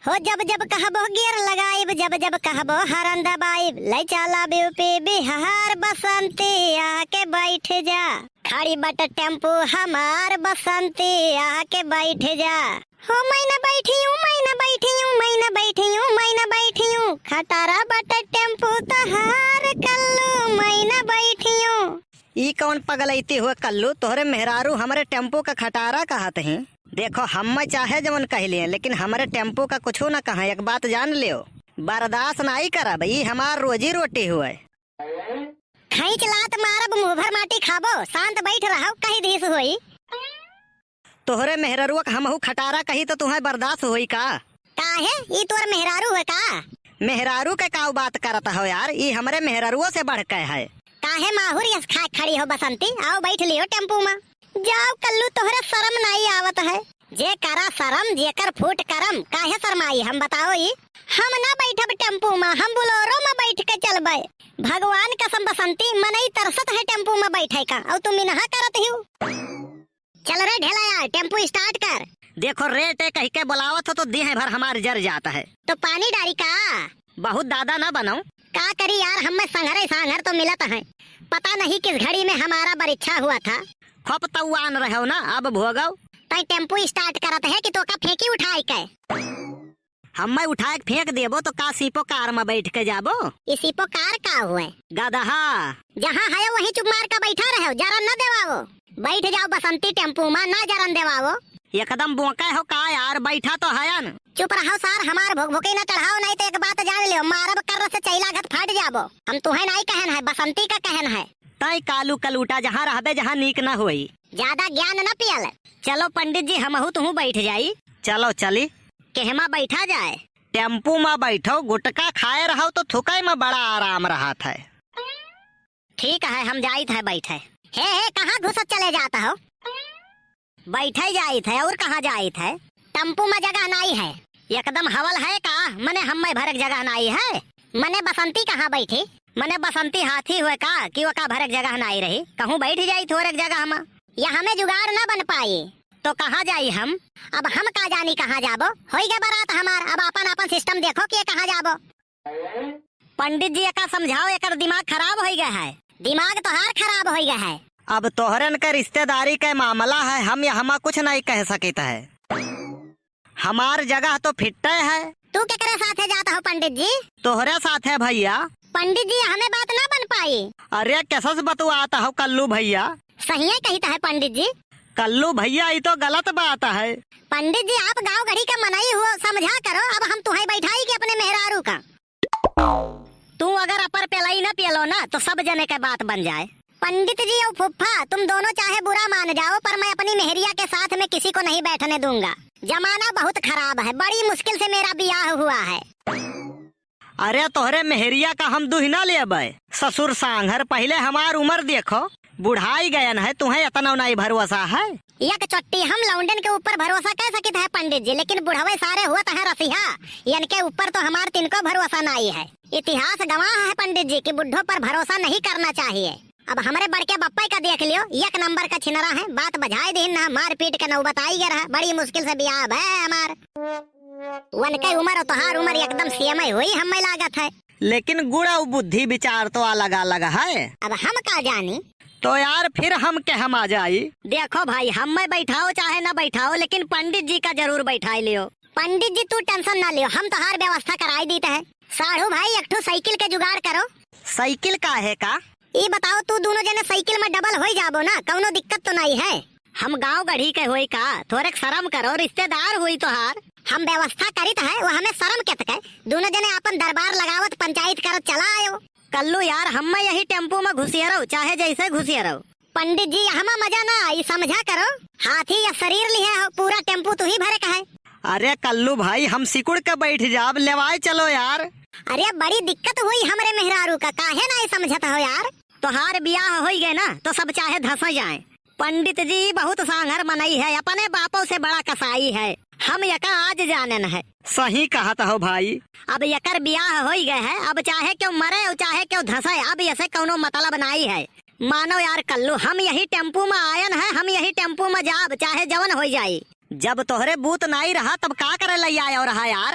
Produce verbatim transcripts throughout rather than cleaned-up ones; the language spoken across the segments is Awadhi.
हो जब जब कहबो gear लगाइब, जब जब कहबो horn दबाइब, लै चलब यूपी बिहार, बसंती आके बैठ जा। खड़ी बट टेम्पू हमार, बसंती आके बैठ जा। हो मैं न बैठियूँ, मैं न बैठियूँ, मैं न बैठियूँ, मैं न बैठियूँ, खटारा बट टेम्पू तोहार कल्लू, मैं न बैठियूँ। ई कौन पगलैती हुए कल्लू, तोहरे मेहरारू हमरे टेम्पू का खटारा कहत ही। देखो, हम्मे चाहे जवन कहि लिहें, लेकिन हमरे टेम्पू का कुछू न कहें, एक बात जान लियो, बर्दाश्त नाई करब, ई हमार रोजी रोटी हुए। खैंच लात मारब, मुँह भर माटी खाबो, शांत बैठ रहव, कहि दीस होई। तोहरे मेहररुआ क हमहू खटारा कही तो तुहैं बर्दाश्त होई का? काहे, ई तोर मेहरारू है का? मेहरारू के काउ बात करत हो यार, ई हमरे मेहररुओ से बढ़ के है। काहे माहुर यस खाए खड़ी हो बसंती, आओ बैठ लियो टेम्पू मा। जाओ कल्लू, तोहरे शरम नाई आवत है। जे करा शरम, जेकर फूट करम, काहे शरमाई हम, बताओ ई? हम ना बैठब टेम्पू मा, हम बोलेरो मा बैठ के चलबे। भगवान कसम बसंती, मनई तरसत है टेम्पू मा बैठे का, अउ तुम इनहा करत हियो। चल रे ढेला यार, टेम्पू start कर। देखो रेट है कहि के बोलावत हो तो देह भर हमार जर जात है। तो पानी डारी का? बहुत दादा ना बनाओ। का करी यार, हम्मे संघरे सांघर तो मिलत है। पता नहीं किस घड़ी में हमारा बरिच्छा हुआ था। खूब तउआन रहो ना, अब भोगव। तै टेम्पू start करत है कि तोका फेंकी उठाई के? हम्मे उठाए के फेंक देबो तो का सीपो कार में बैठ के जाबो? ई सीपो कार का हुए? गदहा। जहाँ है वहीं चुप मार के बैठा रहो, जरन न देवावो। बैठ जाओ बसंती टेम्पू में, ना जरन देवावो। एकदम बोके हो का यार, बैठा तो हयन। चुप रहो सार, हमार भुकभुकी न चढ़ाओ, नहीं तो एक बात जान लियो, मारब कर्र से चैला घत फाट जाबो। हम तुहैं नहीं कहन है, बसंती का कहन है। तै कालू कलूटा, जहाँ रहबे जहाँ नीक न होई। ज्यादा ज्ञान न पियल। चलो पंडित जी, हमहू तुहू बैठ जाई। चलो चली। केहमा बैठा जाए? टेम्पू मा बैठो, गुटका खाए रहो तो थुकै मा बड़ा आराम रहत है। ठीक है, हम जाइत है बैठे। हे, हे, कहाँ घुसत चले जात हो? बैठे जाइत है, और कहाँ जाइत है? टेम्पू मा जगह नाई है। एकदम हवल है का? मने हम्मे भरक जगह नाई है। मने बसंती कहाँ बैठी? मने बसंती हाथी हुए का कि ओका भरक जगह नाई रही? कहूँ बैठ जाई थोरक जगह मा। या हमें जुगाड़ न बन पाई। तो कहाँ जाई हम? अब हम का जानी कहाँ जाबो? होई गए बारात हमार, अब आपन आपन system देखो कि कहाँ जाबो। पंडित जी, एका समझाओ, एकर दिमाग खराब होई गए है। दिमाग तोहार खराब होई गए है। अब तोहरन के रिश्तेदारी के मामला है, हम यहमा कुछ नहीं कह सकित है। हमार जगह तो फिट्टे है। तू केकरे साथे जात हो पंडित जी? तोहरे साथे भैया। पंडित जी, हमें बात ना बन पाई। अरे, कैसस बतुआत हो कल्लू भैया? सहिए कहित है पंडित जी। कल्लू भैया, ई तो गलत बात है। पंडित जी, आप गाँव गढ़ी के मनई हुओ, समझा करो, अब हम तुहैं बैठाई के अपने मेहरारू का। तू अगर अपर पेलाई न पियलो ना, तो सब जने के बात बन जाए। पंडित जी और फुफ्फा, तुम दोनों चाहे बुरा मान जाओ, पर मैं अपनी मेहरिया के साथ में किसी को नहीं बैठने दूंगा। जमाना बहुत खराब है, बड़ी मुश्किल से मेरा ब्याह हुआ है। अरे, तोहरे मेहरिया का हम दुहि ना लेबै। ससुर सांघर, पहिले हमार उमर देखो, बुढ़ाई गयन है, तुहैं एतना नाई भरोसा है। एक चोट्टी हम लौंडन के ऊपर भरोसा कइ सकित है पंडित जी, लेकिन बुढ़वे सारे होत हैं रसिहा, इनके ऊपर तो हमार तिनको भरोसा नाई है। इतिहास गवाह है पंडित जी कि बुढ़ो पर भरोसा नहीं करना चाहिए। अब हमरे बड़के बप्पे का देख लियो, एक नंबर का छिनरा है, बात बझाए दिन ना, मारपीट के नौबत आई गए रहा, बड़ी मुश्किल से बियाह भय है हमार। वनके उमर और तोहार उमर एकदम सेम ही हुई, हमें लागत है। लेकिन गुण और बुद्धि विचार तो अलग अलग है। अब हम का जानी? तो यार फिर हम केहमा जाई? देखो भाई, हमें बैठाओ चाहे ना बैठाओ, लेकिन पंडित जी का जरूर बैठाई लियो। पंडित जी तू tension ना लियो, हम तोहार व्यवस्था कराई दीत है। साढ़ू भाई, एक ठो साइकिल के जुगाड़ करो। साइकिल का है का? ई बताओ, तू दोनों जने साइकिल में double होई जाबो ना, कौनो दिक्कत तो नहीं है? हम गांव गढ़ी के होई का, थोरेक शरम करो, रिश्तेदार होई तोहार। हम व्यवस्था करित है, वो हमें शरम केतके? दोनों जने आपन दरबार लगावत पंचायत करत चला आयो। कल्लू यार, हम्मे यही टेम्पू में घुसियरौ, चाहे जैसे घुसियरौ। पंडित जी, हमा मजा ना आई, समझा करो। हाथी या शरीर लिहे हो, पूरा टेम्पू तू ही भरे का है। अरे कल्लू भाई, हम सिकुड़ के बैठ जाब, लेवाए चलो यार। अरे बड़ी दिक्कत हुई हमरे मेहरारू का, काहे ना ये समझत हो यार? तोहार बियाह होई गए ना, तो सब चाहे धस जाए। पंडित जी, बहुत सांघर मनई है, अपने बापों से बड़ा कसाई है, हम यका आज जानन है। सही कहत हो भाई। अब यकर बियाह होई गए है, अब चाहे क्यों मरे और चाहे क्यों धसे, अब यसे कौनो मतलब नाई है। मानो यार कल्लू, हम यही टेम्पू में आयन है, हम यही टेम्पू में जाब, चाहे जवन होई जाई। जब तोहरे बूत नाई रहा, तब का करे लइ आयो रहा यार?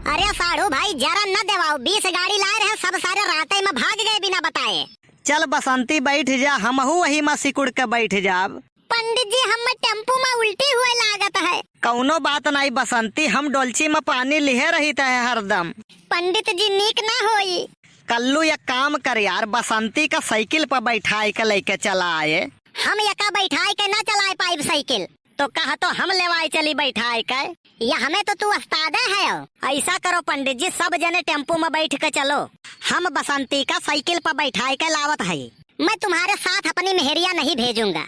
अरे साढ़ू भाई, जरन न देवाओ, बीस गाड़ी लाए रहे, सब सारे राते में भाग गए बिना बताए। चल बसंती, बैठ जा, हमहू वही में सिकुड़ के बैठ जाब। पंडित जी, हम टेम्पू में उल्टी हुए लागत है। कौनो बात नाई बसंती, हम डोलची में पानी लिहे रहित है हरदम। पंडित जी, नीक ना होई। कल्लू, एक काम कर यार, बसंती का साइकिल पर बैठाए के लेके चला आए। हम एका बैठाए के ना चलाए पाइब साइकिल। तो कह तो हम लेवाए चली बैठाए के, या हमें तो तू उस्तादे है। ऐसा करो पंडित जी, सब जने टेम्पू में बैठ के चलो, हम बसंती का साइकिल पर बैठाए के लावत हई। मैं तुम्हारे साथ अपनी मेहरिया नहीं भेजूंगा।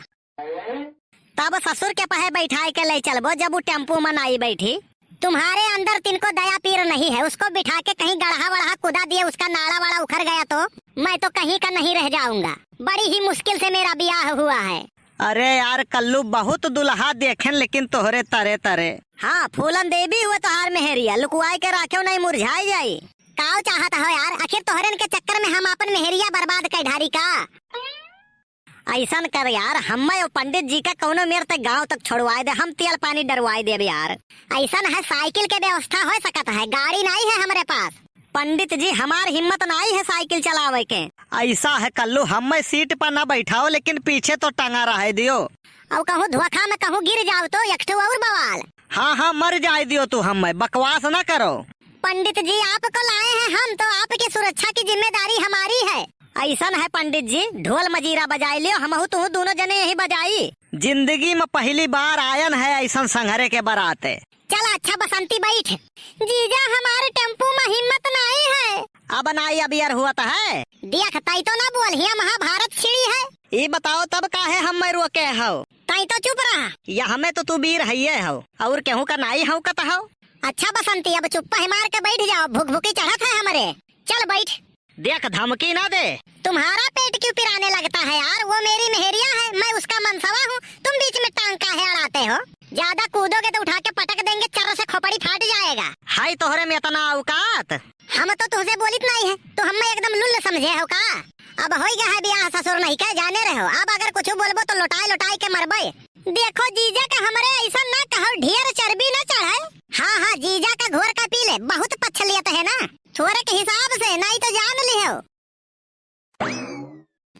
तब ससुर के पहे बैठाए के ले चलबो, जब उ टेम्पू में नाई बैठी। तुम्हारे अंदर तिनको दया पीर नहीं है, उसको बिठा के कहीं गड़हा वड़हा कुदा दिए, उसका नाड़ा वाड़ा उखड़ गया तो मैं तो कहीं का नहीं रह जाऊंगा। बड़ी ही मुश्किल से मेरा ब्याह हुआ है। अरे यार कल्लू, बहुत दुल्हा देखेन, लेकिन तोहरे तरे तरे। हाँ, फूलन देवी हुए तोहार मेहरिया, लुकुआए के राखेव नहीं, मुरझाए जाई। काव चाहत हो यार, आखिर तोहरन के चक्कर में हम अपन मेहरिया बर्बाद कर ढारी का? ऐसन कर यार, हम्मे ओ पंडित जी का कौनो मेर तक गांव तक छोड़वाए दे, हम तेल पानी डरवाए देब यार। ऐसन है, साइकिल के व्यवस्था हो सकत है, गाड़ी नहीं है हमरे पास। पंडित जी, हमार हिम्मत नाई है साइकिल चलावे के। ऐसा है कल्लू, हम्मे सीट पर न बैठाओ, लेकिन पीछे तो टंगा रहे दियो। और कहूँ धोखा में कहूँ गिर जाओ तो एक ठो और बवाल। हाँ, हाँ, मर जाए दियो तू, हम्मे बकवास न करो। पंडित जी, आपको लाए हैं हम, तो आपकी सुरक्षा की जिम्मेदारी हमारी है। ऐसन है पंडित जी, ढोल मजीरा बजाए लियो, हमहू तुहू दोनों जने यही बजाई। जिंदगी में पहली बार आयन है ऐसन संघरे के बराते। चल अच्छा बसंती बैठ। जीजा हमारे टेम्पू में हिम्मत नाई है। अब नाई अबियर हुआ तो है। देख तई तो ना बोल, हिया महाभारत छिड़ी है। ई बताओ तब काहे हम्मे रोके हो? तई तो चुप रहा। या हमें तो तू बीर हइये हो और केहू का नाई हौकत हो। अच्छा बसंती, अब चुप्पा ही मार के बैठ जाओ, भुकभुकी चढ़त है हमरे। चल बैठ। देख धमकी ना दे। तुम्हारा पेट क्यों पिराने लगता है यार? वो मेरी मेहरिया है, मैं उसका मनसवा हूँ, तुम बीच में टांग काहे अड़ाते हो? ज्यादा कूदोगे तो उठा के पटक देंगे, चर्र से खोपड़ी फाट जाएगा। हाय तोहरे में इतना औकात? हम तो तुहसे बोलित नहीं है, तू हमें एकदम लुल्ल समझे हो का? अब होई गया है बियाह ससुर नहीं के, जाने रहो, अब अगर कुछ बोलबो तो लोटाए लोटाए के मरबे। देखो जीजा का हमरे ऐसा ना कहो, ढेर चर्बी ना चढ़े। हाँ, हाँ, जीजा का घोर का पी ले, बहुत पछलियत है ना। थोरे के हिसाब से, नाई तो जान लिहो।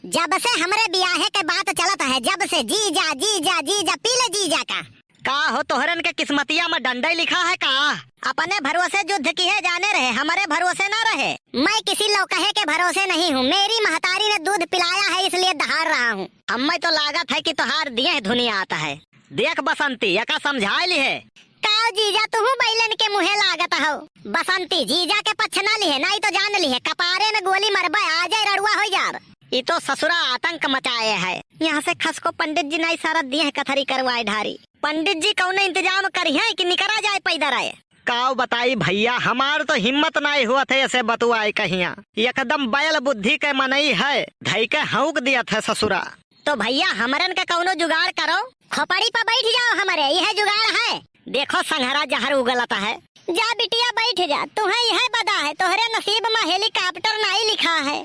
जब से हमरे बियाहे के बात चलत है, जब से जीजा, जीजा, जीजा, पी ले जीजा का। का हो, तोहरन के किस्मतिया में डंडई लिखा है का? अपने भरोसे युद्ध किहे जाने रहे, हमरे भरोसे ना रहे। मैं किसी लौकहे के भरोसे नहीं हूँ, मेरी महतारी ने दूध पिलाया है इसलिए दहाड़ रहा हूँ। हमें तो लागत है कि तोहार दिए धुनियात है। देख बसंती, एका समझाए लिहे। का जीजा, तुहू बैलन के मुँहे लागत हो? बसंती, जीजा के पक्ष ना लिहे, नाई तो जान लिहे, कपारे में गोली मरबे, आ जाए रड़ुआ हो जाब। ई तो ससुरा आतंक मचाए है। यहाँ से खसको पंडित जी नाई सारा दिए कथरी करवाए ढारी। पंडित जी कौनो इंतजाम करिहे कि निकरा जाए पैदर आए। काव बताई भैया, हमार तो हिम्मत नाई हुआ थे ऐसे बतुआए कहिया। एकदम बैल बुद्धि के मनई है, धई के हौंक दिया था ससुरा। तो भैया, हमरन के कौनो जुगाड़ करो। खोपड़ी पर बैठ जाओ हमरे, यह जुगाड़ है। देखो संघरा जहर उगलत है। जा बिटिया बैठ जा, तुहे यह बदा है, तोहरे नसीब में हेलीकॉप्टर नाई लिखा है।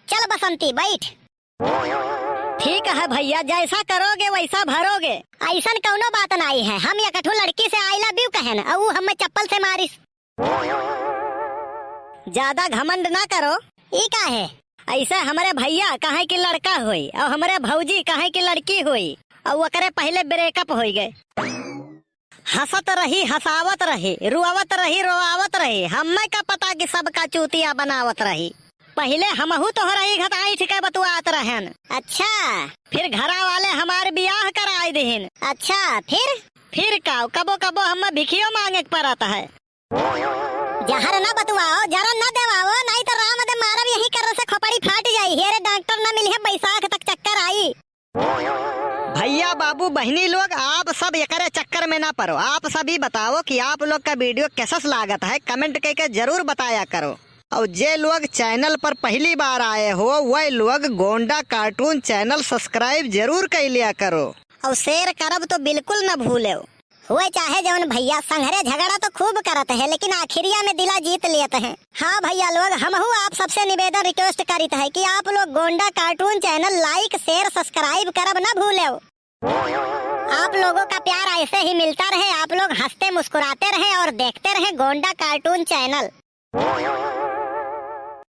चल बसंती बैठ। ठीक है भैया, जैसा करोगे वैसा भरोगे। ऐसन कौनो बात नाई है, हम एक ठो लड़की से I love you कहेन, और ऊ हमें चप्पल से मारिस। ज्यादा घमंड ना करो। ई का है? ऐसे हमरे भैया कहे कि लड़का होई और हमरे भौजी कहे कि लड़की होई और ओकरे पहले ब्रेकअप होई गए। हंसत रही, हंसावत रही, रुआवत रही, रोआवत रही, हमें का पता कि सबका चूतिया बनावत रही। पहले हमहू तोहरा ही घताई ठिके बतुआत रहन। अच्छा। फिर घरा वाले हमार बियाह कराए दिहिन। अच्छा, फिर? फिर का, कबो कबो हमें भिखियो मांगे के पड़त है। जहर न बतुआओ, जरन न देवाओ, नाई तो राम दे मारब यही कर से खोपड़ी फाट जाई। हेरे डॉक्टर न मिली है, बैसाख तक चक्कर आई। भैया, बाबू, बहिनी लोग, आप सब एकरे चक्कर में ना पड़ो। आप सभी बताओ कि आप लोग का वीडियो कैसा लागत है, कमेंट करके जरूर बताया करो। और जे लोग चैनल पर पहली बार आए हो, वह लोग गोंडा कार्टून चैनल सब्सक्राइब जरूर कर लिया करो। और शेयर करब तो बिल्कुल न भूलेव। हुए चाहे जौन भैया, संघरे झगड़ा तो खूब करत है, लेकिन आखिरिया में दिला जीत लेत हैं। हाँ भैया लोग, हमहू आप सबसे निवेदन, रिक्वेस्ट करित है कि आप लोग गोंडा कार्टून चैनल लाइक, शेयर, सब्सक्राइब करब न भूलेव। आप लोगों का प्यार ऐसे ही मिलता रहे, आप लोग हंसते मुस्कुराते रहे और देखते रहे गोंडा कार्टून चैनल।